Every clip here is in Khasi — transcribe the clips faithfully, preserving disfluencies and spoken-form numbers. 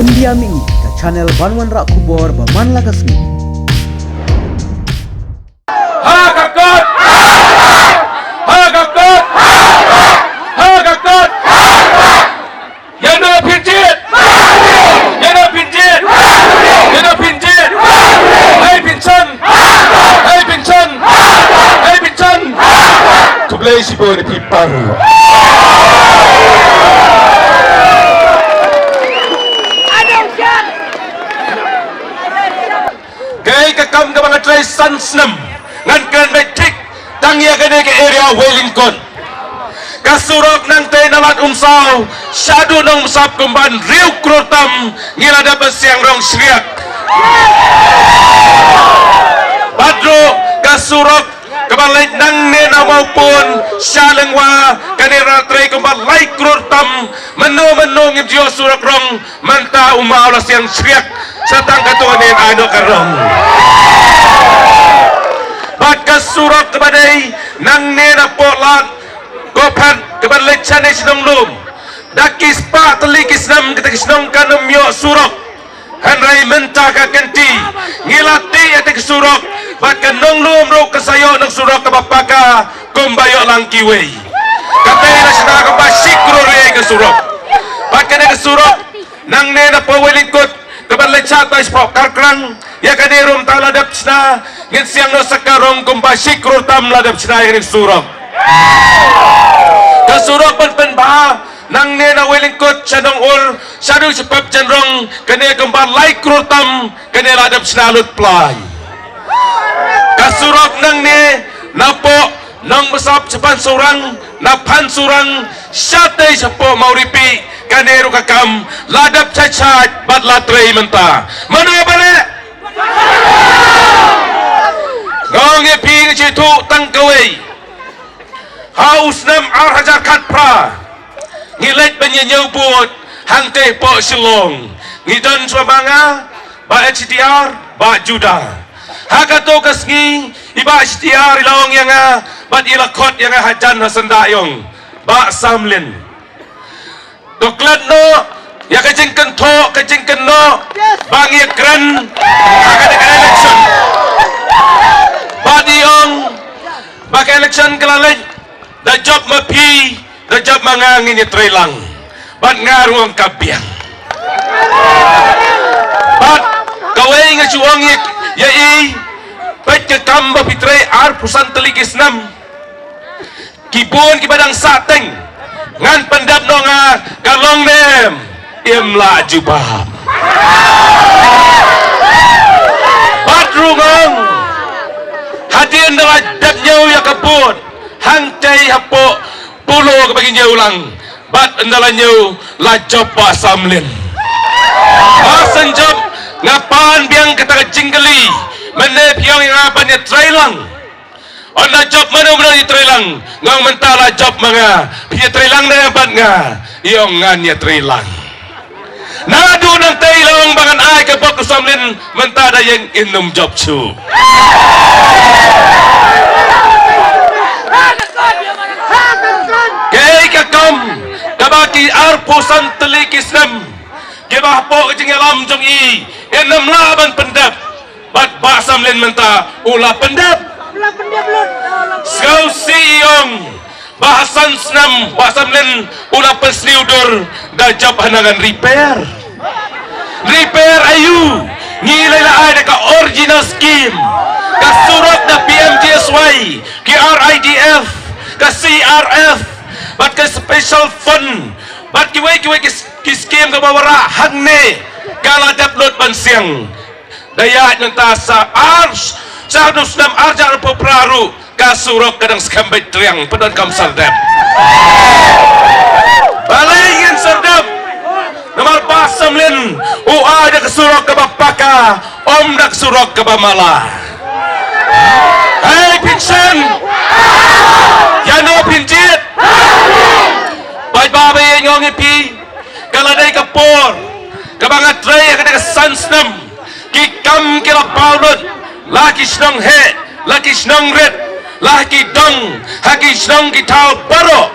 India Mini, ka channel ban wanrah khubor ba man la ka sngi. Ha ka kot! Ha ka kot! Ha ka kot! Ïa no pynjit! Ïa no pynjit! Ïa no pynjit! Hei pynsan! Hei pynsan! Hei pynsan! Khublei shibun ïa phi baroh. Kaei ka kam kaba nga trei san snem ngan kren beit thik tang ïa kane ka area Wellingkot. Ka surok nangtei na Lad Umsaw shaduh Nongbsap kumban hynriew klur tam ngi la dep ban siang rong shriak. Bad ruh ka surok kaba leit nangne na Mawpun sha Lyngwa kane la trei kumba lai klur tam. Mynno mynno ngim ju ïoh surok rong, mynta u maw la siang shriak. Sa tang katto ne ai noh ka rong. Bad ka surok kaba dei nangne na Pohlad Kophad kaba leit shane shnong Lum, da ki spah tylli ki snem kata ka shnong kam ïoh surok. Hynrei mynta ka kynti ngi la tih ïa ka surok bad ka nong Lum ruh ka sa ïoh nong surok kaba paka kumba ïoh lang kiwei. Kata la shna kumba shi klur ïa ka surok. Bad kane ka surok nangne na Wellingkot kaba leit shatai shapoh Karkrang, ïa kane ruh mynta la dep shna, ngin siang noh sa ka rong kumba shi klur tam la dep shna ïa kane ka surok. Ka surok ban pynbha nangne na Wellingkot sha Nong Ur shaduh sha Pep Jan Rong kane kumba lai klur tam kane la dep shna lut plai. Ka surok nangne na poh Nongbsap sha Phansurang, na Phansurang shatei shapoh Mawripi kane ruh ka kam la dep chait chait bad la trei mynta. Mano ba leh? Nga ong ïa phi nga ju ïathuh tang kawei. Ha u snem ar hajar khatphra ngi leit ban ïa ñiew vote hangtei poh Shillong. Ngi don shuwa ma nga, Bah H D R, Bah Judah. Ha kato ka sngi i Bah H D R i la ong ïa nga bad i la khot ïa nga hajan ha syndah i ong, Bah Samlin, to klet noh ïa ka jingkynthoh ka jingkynnoh ba ngi ïakren ha kane ka election. Bad i ong ba ka election ka la leit, da jop ma phi, da jop ma nga, ngin ïatrei lang. Bad nga ruh nga ong ka biang. Bad kawei nga ju ong ïa, ïa i, peit ka kam ba phi trei arphew san tylli ki snem. Ki bun kiba dang sahteng, ngan pyndep noh nga, ka long ne em? Im lah jubab. Bad ruh nga ong, hadien da la dep ñiew ïa ka vote hangtei hapoh Polo kaba ngi ñiew lang, bad ynda la ñiew la jop Bah Samlin. Ba shen jop, nga pan biang kata ka jingkylli, mynne phi ong ïa nga ban ïatrei lang. Ynda jop mano mano ïatrei lang, nga ong mynta la jop ma nga, phi ïatrei lang ne bad nga? I ong ngan ïatrei lang. Naduh nangtei i la ong ba ngan ai ka vote ka Samlin, mynta da ïeng, ngim jop shuh. Kaei ka kam kaba ki arphew san tylli ki snem kiba hapoh ka jingïalam jong i, ngim lah ban pyndep. Bad Bah Samlin mynta u la pyndep. Sngewsih i ong, ba ha san snem Bah Samlin u la pynsniew dur, da jop hana ngan repair. Repair aïu? Ngi la ïa ai da ka original scheme, ka surok da P M G S Y, ki R I D F, ka C R F, bad ka special fund, bad kiwei kiwei ki, ki scheme kaba wanrah hangne, ka la dep lut ban siang. Da ïaid mynta sa ar, sa haduh snem ar hajar arphew phra ruh ka surok ka dang skhem beit triang, pyndonkam sardep. Balei ngin sardep? Namar Bah Samlin u ai da ka surok kaba paka, ym da ka surok kaba mala. Hei pynsan, ïa no pynjit? Paidbah ba ïa nga ong ïa phi, ka la dei ka por kaba nga trei ha kane ka san snem. Ki kam ki la paw lut, la ki shnong heh, la ki shnong rit, la ki dong, ha ki shnong ki thaw baroh.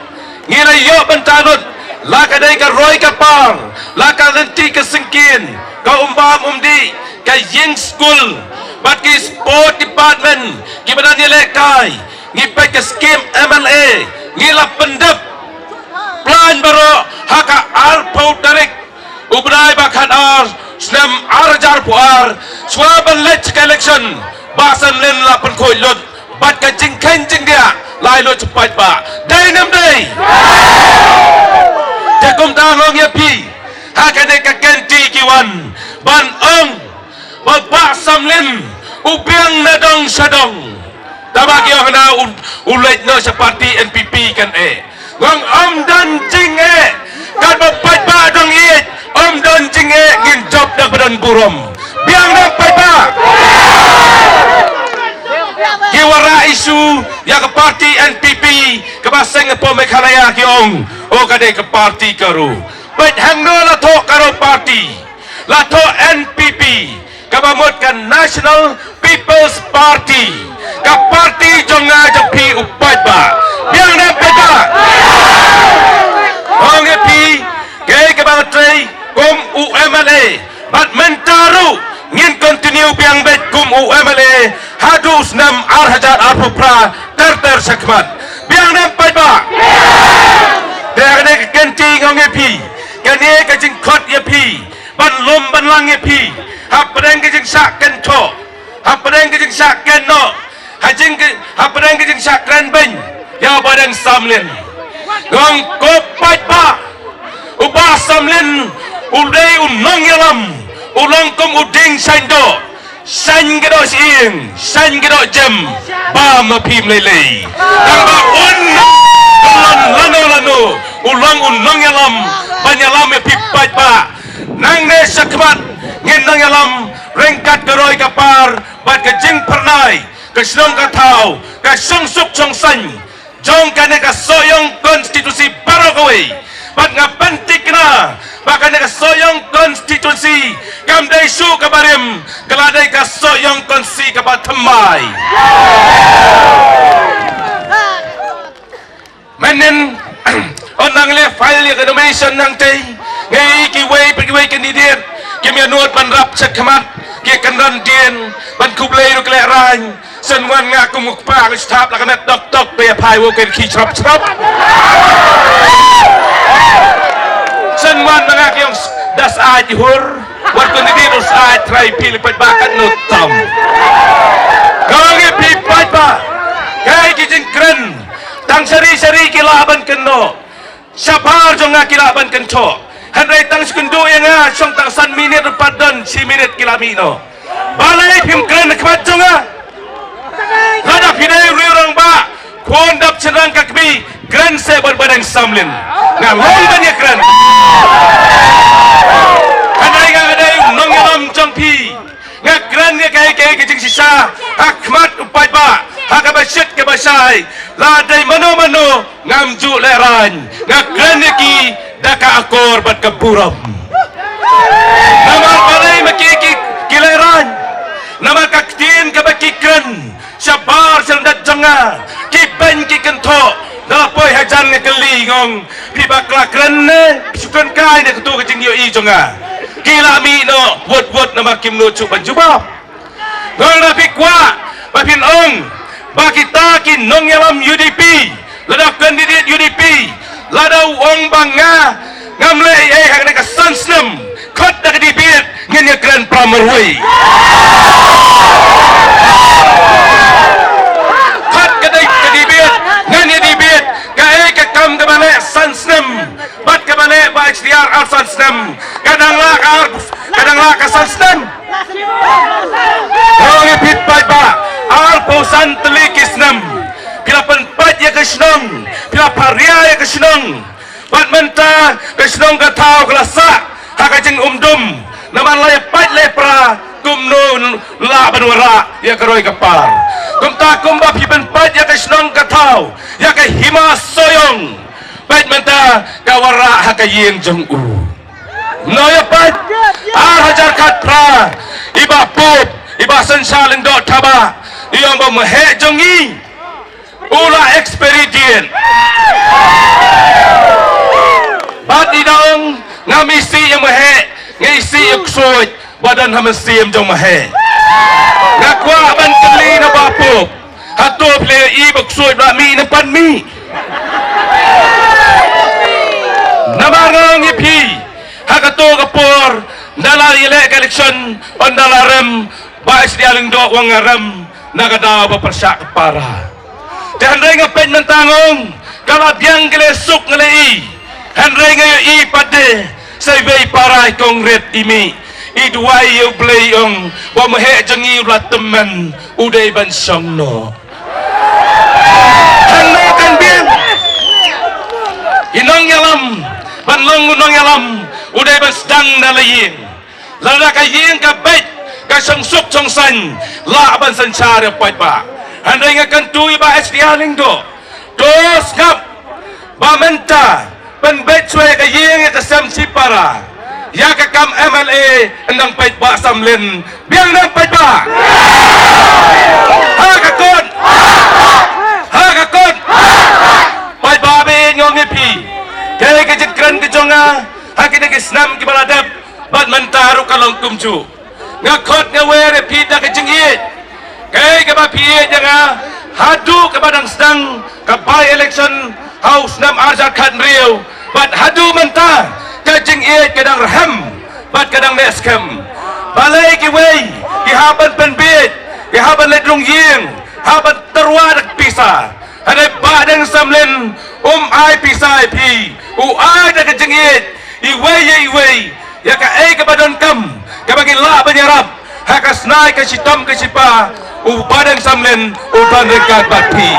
Ngi la ïoh bynta lut, la ka dei ka roi ka par, La ka lynti ka syngkien, ka um bam um dih, ka ïing skul, bad ki sport department, ki ba don ïalehkai, ngi peit ka skim M L A, ngi la pyndep. Plan baroh ha ka arphew tarik u bnai ba khatar snem ar hajar arphew ar, shuwa ban leit ka election, Bah Samlin la pynkhuid lut, bad ka jingkheiñ jingdiah la ïa lut shaphang ba. Dei ne ym dei? Te kumta nga ong ïa phi, ha kane ka kynti ki wan ban ong ba Bah Samlin u biang na dong sha dong. Tangba ki ong hana u, u leit noh sha party N P P kan eh. Nga ong ym don jingeh. Katba paidbah dang ïeit, ym don jingeh, ngin jop da kaba don burom. Biang ne ym paidbah? Ki wanrah issue ïa ka party N P P, kaba seng hapoh Meghalaya ki ong, oh, ka dei ka party ka ruh. Peit hangno la thoh ka ruh party. La thoh N P P, kaba mut ka National People's Party. Ka party jong nga jong phi u paidbah. Biang ne ym paidbah? Ong ïa phi, kaei kaba nga trei kum u M L A, bad mynta ruh ngin continue biang beit kum u M L A haduh snem ar hajar arphew phra ter ter shakhmat. Biang ne ym paidbah? Te ha kane ka kynti nga ong ïa phi, kane ka jingkhot ïa phi, ban lum ban lang ïa phi hapdeng ka jingshah kynthoh, hapdeng ka jingshah kynnoh, ha jing ka, hapdeng ka jingshah kren beiñ ïa u Bah Deng Samlin. Nga ong ko paidbah, u Bah Samlin u dei u nongïalam, u long kum u dieng shaiñ doh. Shaiñ ka doh shyieng, shaiñ ka doh jem, bam ma phi ym lei lei. Tangba un kyllon lano lano, u long u nongïalam ban ïalam ïa phi paidbah. Nangne shakhmat ngin nongïalam ryngkat ka roi ka par bad ka jingphyrnai, ka shnong ka thaw, ka shongsuk shongsaiñ jong kane ka Sohiong constituency baroh kawei. Bad nga pynthikna ba kane ka Sohiong constituency kam dei shuh kaba rim, ka la dei ka Sohiong constituency kaba thymmai. Mynnin, ynda ngi leh file ïa ka nomination nangtei, nga ïohi kiwei pa kiwei candidate kim ïa nud ban rap shakhmat, ki kynran dien ban khublei ruh ki lehraiñ. Shen wan nga kum u kpa nga shu thap la ka met tok tok, te ïa phai wow ken ki shrap shrap. Shen wan ma nga ki ong da syaid hur, wat kon dei da syaid trai pil pat ba kat no tam. Ka ngi pi pat ba, kaei ki jingkren, tang shari shari ki lah ban kynnoh. Shabar jong nga ki lah ban kynthoh. Hynrei tang shu kynduh ïa nga shong tang san minit ruh pat don shi minit ki lah mih noh. Balei phim kren ha khmat jong nga? Lada phi dei u riew rangbah, khun dap shynrang ka kmie, kren seh bad Bah Deng Samlin. Nga long ban ïa kren. Hynrei nga dei u nongïalam jong phi. Nga kren ïa kaei kaei ka jingshisha ha khmat u paidbah, ha kaba shit kaba shai. La dei mano mano ngam ju lehraiñ, nga kren ïa ki da ka akor bad ka burom. Namar balei ma ki ki, ki lehraiñ? Namar ka ktien kaba ki kren shabar sha lyndet jong nga, ki beiñ ki kynthoh. Da la poi hajan nga kylli, nga ong, phi bakla kren ne phi shu kren kai ne? Katu ka jingïohi jong nga. Ki lah mih noh wut wut namar kim nud shuh ban jubab. Nga ong, lada phi kwah ba phin ong ba kita ki nongïalam U D P, lada candidate U D P, lada u ong ba nga ngam leh ei ei ha kane ka san snem, khot da ka debate, ngan ïa kren para marwei. Khot ka dei ka debate, ngan ïa debate kaei ka kam kaba leh san snem bad kaba leh ba H D R ar san snem. Ka dang lah ka ar, ka dang lah ka san snem. Nga ong ïa phi paidbah, arphew san tylli ki snem phi la pynpait ïa ka shnong, phi la pharia ïa ka shnong. Bad mynta ka shnong ka thaw ka la sah ha ka jingum dum. Namar la ïa pait la ïa pra, kumno lah ban wanrah ïa ka roi ka par? Kumta kumba phi pynpait ïa ka shnong ka thaw, ïa ka hima Sohiong, peit mynta ka wanrah ha ka ïing jong u. Nangta peit, ar hajar khatphra, i Bah Pop, i Bah Synshar Lyngdoh Thabah, i ong ba u heh jong ngi u la experience. Bad i da ong Ngam isih ïa maheh, nga isih ïa ksuid ba don ha mynsiem jong maheh. Nga kwah ban kylli na Bah Pop, hato phi la ïohi ba ksuid ba mih na pan mih? Namar nga ong ïa phi, ha kato ka por, ynda la ïaleh ka election, ynda la rem, Bah H D R Lyngdoh u ong nga rem na ka daw ba pyrshah ka para. Te hynrei nga peit mynta nga ong ka la biang ka leh suk nga leh i. Hynrei nga ïohi pat de sa iwei para i kong rit i mih, i duwai ïa U Blei i ong ba u maheh jong ngi u la tymmen u dei ban shong noh. Hangno kan biang? I nongïalam, ban long u nongïalam u dei ban sdang na la ïing. Lada ka ïing ka beit, ka shong suk shong saiñ, lah ban synshar ïa u paidbah. Hynrei nga kyntu ïa Bah H D R Lyngdoh, to sngap ba mynta pynbeit shuwa ïa ka ïing ïa ka sem shipara, ïa ka kam M L A, ynda u paidbah samlin, biang ynda u paidbah. Ha ka kot, ha ka kot. Paidbah ba ïeit, nga ong ïa phi, kaei ka jingkren ka jong nga ha kine ki snem kiba la dep bad mynta ruh ka long kumjuh. Nga khot nga wer ïa phi da ka jingïeit. Kaei kaba phi ïeit ïa nga haduh kaba dang sdang ka by election ha u snem ar hajar khathynriew bad haduh mynta, ka jingïeit ka dang rhem bad ka dang neh skhem. Balei kiwei ki hap ban pynbieit, ki hap ban leit rung ïing, hap ban tyrwa da ka pisa? Hynrei Bah Deng Samlin um ai pisa ïa phi, u ai da ka jingïeit iwei ïa iwei ïa kaei kaba donkam, kaba ngi lah ban ïarap ha ka snai ka shitom ka shipa. U Bah Deng Samlin u don ryngkat bad phi.